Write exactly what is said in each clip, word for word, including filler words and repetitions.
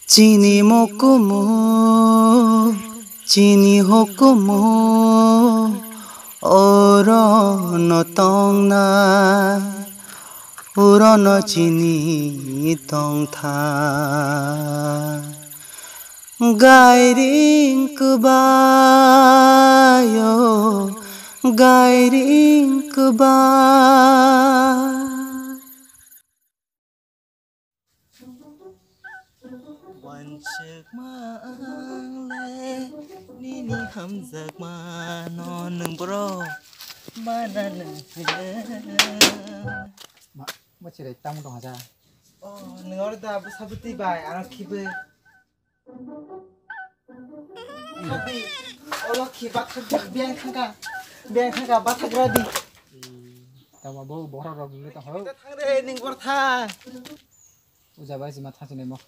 Chini mokumu, chini hukumu, oro no tongnai, oro no chini tongthai. Gairing kwbaio, gairing kwbai. Wansukma ang le nini hamjakma no nwng bro mana nwng hwnkhe. Ma, mo chirai tamo tong haja. Oh, nwng oro da bwsa bwtwi bai, ano khibi. Olo khi bathak jak, biyang thangka, biyang thangka, bathak radi. Tama bo bohrok rok nungwi tong ho. Thang re, ning bor thang. Uja bai sima thang sini mo.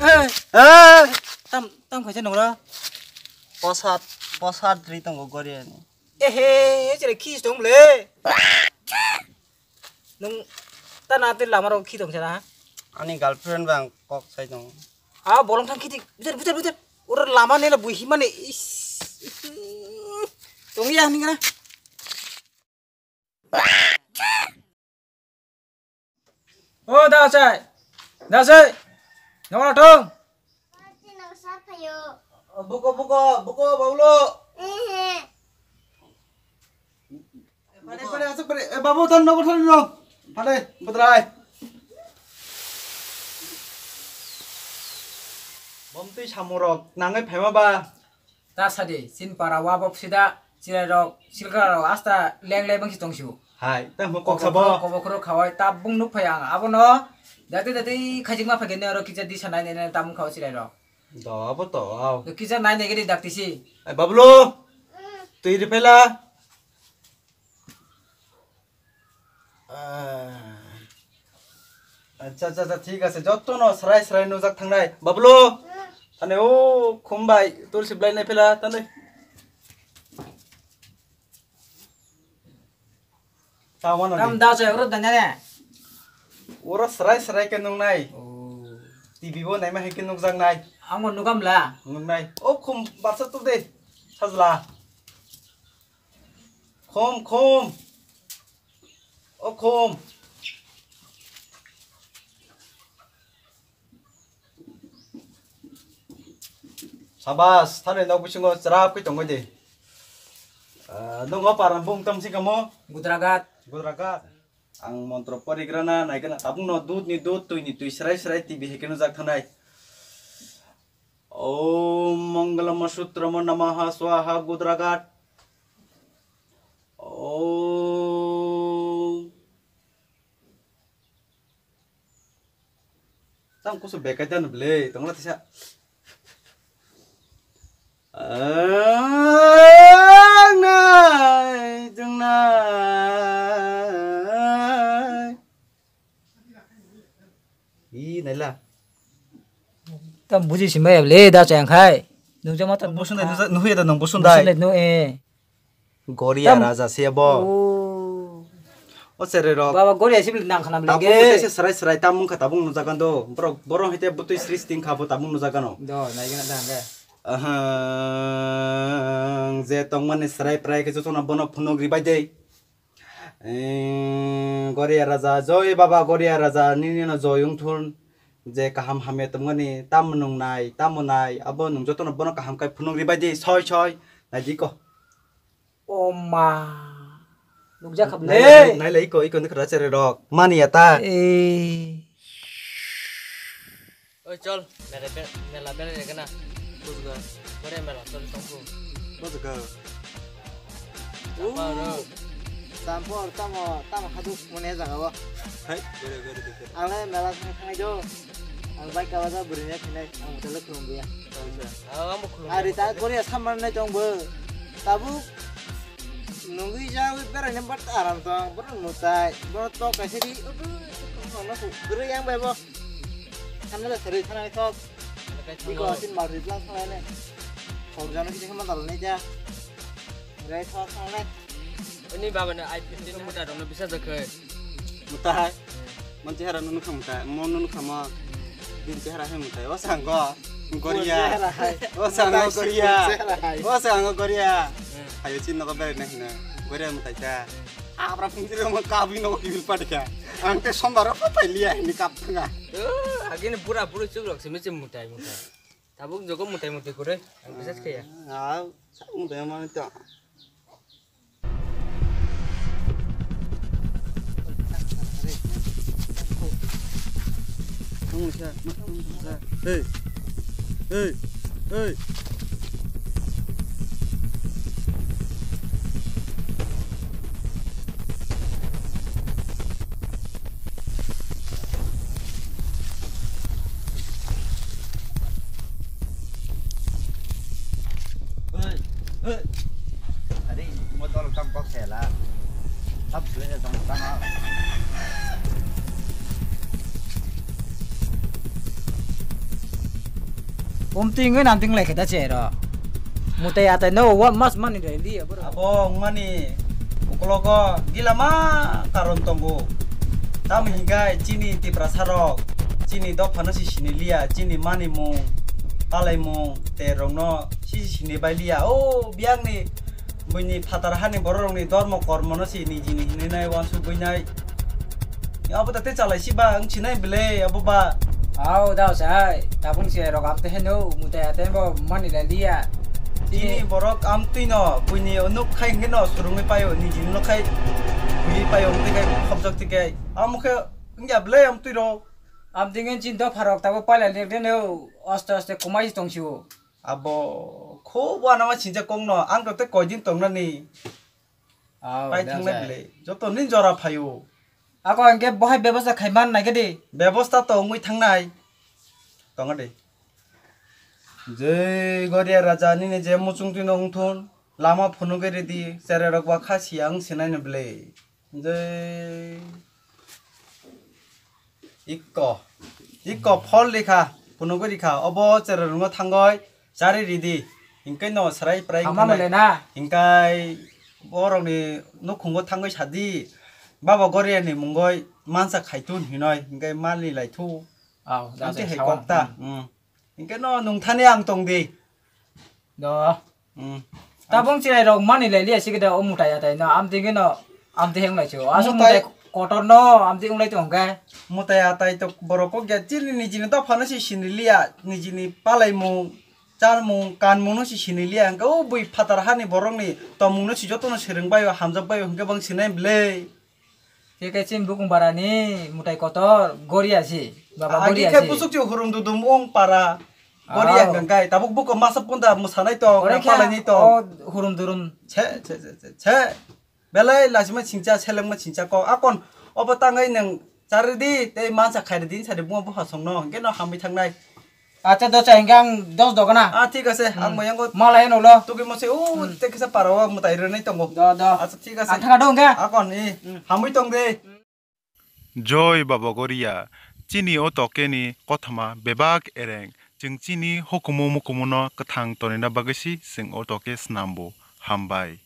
Eh, eh, tam, tam khaisa nungro. Posat, posat ri tongo goriani. Ehe, chere khis tong le. Nung ta na te lama ro khi tong chana. Ani girlfriend bang kok sai tong. Ah, bolong thang khiti. Bujar, bujar, bujar. Oro lama nela bui himane. Is. Tong ya ni kana. O da sai. Da sai. Nong thong. Buko, buko, buko, baulo. Pare, pare, asuk pare. Eh, babu, tan nogo thani no. Pare, budrai. Bomtwi samurok nangai phaima ba. Ta sadi, sin para wa bok sida, chirai rok, silkra rok, asta leng leng bangsi tongsiu. Hai, ta mo kok sabo. Kobo khoro khawai, ta bung nuk phai ang. Abono, dati dati khajik ma phai gene oro kisa disa nai nai tam khawai chirai rok. Do, abo to, au. Kisa nai nai gede daktisi. Ai, Bablu. Twi ri phela. Ah. Acha, acha, acha, thik ase. Jotto no srai srai nujak thangnai. Bablu. Tane o khumbai tulsi blai nai phela tane. Tamo na. Tam da se oro danya ne. Oro srai srai ke nungnai. Oh. T V bo naima hai ke nukjak nai. Amo nugam la. Nungnai. O khum barsa tu de. Sajla. Khum, khum. O khum. Sabas, thani nok bisingo chwrap khe tongwi de. Ah, nungo paran bung tam singkamo? Gudragat. Gudragat. Ang montro porigrana naigana tabukno dudni dud, twini twi srai srai T V hai khe nujak thanai. Om Mangalama Sutrama Namaha Swaha Gudragat. Om. Tam kusu bekai dan ble, tongla tisa. Ang nai, jung nai. I naila. Tam buji simbai ble da chang khai. Nung jama tam. Busun dai, nuhi da nung busun dai. Busun dai nu eh. Goria raja se bo. Oh. O sere rok. Baba gori asibli nang khanam lege. Tabuk tese serai serai tamung kha tabuk nujagan do. Borok, borok hite butui sristi wngkha bo tabuk nujagano. Do, naigena da hande. Ahang, je tongmani serai prai khe jotono bono phunuk ribai de. Eh, Goria Raja, joi Baba Goria Raja, nini no joi wngthun. Je kaham hamya tongmani, tamo nung nai, tamo nai, abo nung jotono bono kaham kai phunuk ribai de, soi soi, nai di ko. O ma. Nukjak khap le. Nailai, nailai, iko, iko, nikra chere rok. Mani ya ta. Eh. Oi, chol. Mela, mela, mela, mela, kena. Bujga. Kore mela, chol, tongku. Bujga. Sampor, tamo, tamo haduk mone jaga o. Hai, gare, gare, gare. Ang le mela thang thang jo. Ang bai kaba ja buri ne thinai, ang hotel khulum dia. Acha. Ang amo khulum. Ari ta Korea samar nai tong bo. Tabuk nungui ja wi berai ne bat aram tong, boro mutai, boro tok kaisa di, udu, kono ku, buru yang bai bo. Samna la seri thana thok. Iko sin mar ri plan thang ne. Thok jano kisi kama dal ne ja. Rai thok thang ne. Ini baba ne ai fifteen muta dong no bisa jakhai. Mutai. Mon chehara no nukha mutai. Mon no nukha mo. Din chehara hai mutai. O sango. Goria. Chehara hai. O sango mutai Goria. Chehara hai. O sango Goria. Hmm. Ayo chin nogo berai na hina. Goria mutai ta. Hmm. Abra phung tiro mo kabi nogo kibil patika. Ang te sombar ko pai liya hini kap thanga. Oh, agini bura buru chuk rok simi chim mutai mutai. Tabuk jogo mutai mutai kore. Ang bisas kaya. Ah, sa mutai ma to. Hey, hey, hey. Hey, hey. Adi, motor kam kok sela. Hap, sila jang tang. Umting ngai namting lai kheda che ro. Mutai atai no wa mas mani dai li abro. Abo mani uklogo gila ma karon tongo. Tam hingai chini Tiprasa rok chini dophano si sini liya, chini mani mung, palai mung, te rokno si sini bai liya. O biyang ni Buini phatar hani borok rokni dormo kormo no si niji ni hinwi nai wansuk buinai. Abo ta tei chalai si ba wng sinai bwle abo ba. Au dao sai tabung se rok am te heno mutai ate bo mani lai liya. Chini borok amtwi no buini nuk khai hwnkhe no surungwi paio niji nuk khai buini paio amtwi khai khopjak twi khai amo khe wngya bwle amtwi rok. Amtwi ngen chin dopha rok tabuk pailai lir de no aste aste kumai tong sio. Abo kho uanama sincha kokno, ang rok tei koidin tongnani. Au, pai thangnai belai. Joto nin jora phaio. Ako hwnkhe bohai bebosta khai man nai khe di. Bebosta to wngwi thangnai. Tongo de. Jai Goria Raja nini je muchung twino wngthun, lama phunugwi ridi, cherai rok ba kha siya wng sinai no belai. Jai. Ikko. Ikko phol rikha, phunugwi rikha. Obo cherai rungno thangoi chari ridi. Hinkhe no srai prai wngkha nai. Hama mele na. Hinkhe borokni nukhungo thangoi sadi. Baba Goria ni mungoi mansa khaitun hinoi. Hinkhe mali laithu. Au, amtwi hai kok ta. Hmm. Hinkhe no nungthani ang tong di. Do. Hmm. Tabung chirai rok mani lai liya sikida o mutai atai no amtwi gino amtwi heng lai chu. Asu mutai kotor no amtwi wng lai tong khe. Mutai atai to borok kok ya chini nijini dophano si sini liya nijini palai mung, char mung, kan mung no si sini liya hwnkhe o bui phatar hani borok ni tongmung no si joto no swrwng bai o hamjak bai o hwnkhe bang sinai bwle. Khe khe chini bukung bara ni mutai kotor Goria si, baba Goria si. Agi khe busuk si hurum dudum ong para. Goria hwnkhe tabuk buko masa punda mwsanai tong, palai ni tong. O hurum durum. Che, che, che, che, che. Belai lachima chingcha, selengma chingcha kok. Akon obo tangwi nwng charidi tei mansa khairidi sadi buma buha songno hwnkhe no hamwi thangnai. Acha dosa hingke ang dos dogana. Ah, thik ase, ang moyang go. Malai no lo. Tugui mo se, o, te kisa para o, mutai rwnai tongo. Do, do. Acha, thik ase. Ang thanga dong ke. Akon, i, hamui tong de. Joi Baba Goria, chini o toke ni kothoma bebak ereng, chwng chini hukumu mukumu no kwthang tonina bagwi si chwng o toke snambo. Hambai.